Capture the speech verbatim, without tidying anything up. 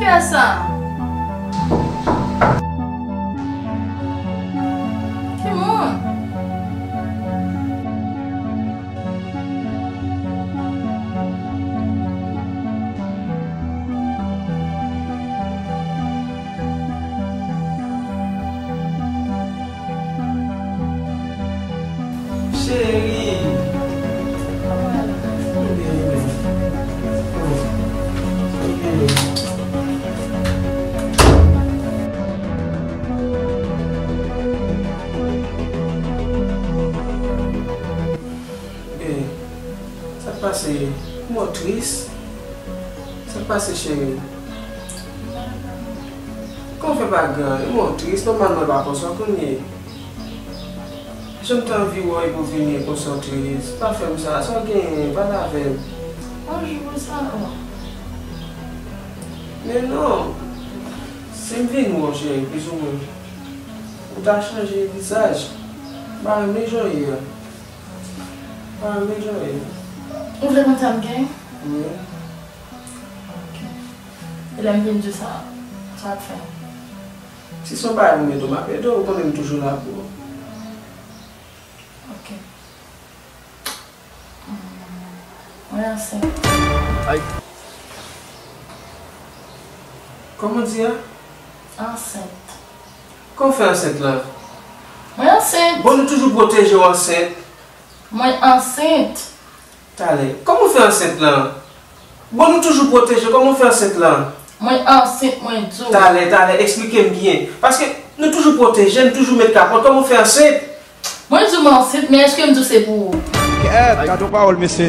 Kiyès sa? Ki moun? Cheri. Mwen byen, mwen byen. Mwen byen. Byen. Sa k pase? Kòman w tris? Sa k pase, cheri? Kòman w fè pa gen anyen? Mwen tris, nòmalman, e pa konsa w konn ye. Jan m te anvi wè w epi w vini e konsa w tris. Pa fè m sa. Sa w genyen? Pale avè m. Yon jou konsa, oh. Men non. Si m vin wè w, cheri, plizoumwen, ou ta chanje vizaj. M pa renmen jan w ye a. M pa renmen jan w ye. Ou vle konn sa m gen? Wi. Ok. E lè m vin di w sa, sa w ap fè? Si se yon bagay pou m ede w, m ap ede w. Ou konnen m toujou la pou ou. Ok. Hmm. Mwen ansent. Ay. Kòman w di a? Ansent. Kòman w fè ansent la? Mwen ansent. Bon, nou toujou pwoteje w ansent. Mwen ansent. Talè. Kòman w fè ansent lan? Bon, nou toujou pwoteje, kòman w fè ansent lan? Mwen ansent, mwen di w. Talè, talè, eksplike m byen. Paske nou toujou pwoteje, nou toujou met kapòt, kòman w fè ansent? Mwen di w mwen ansent, men èske m di w se pou ou? Kèt, gade yon pawòl, mesye.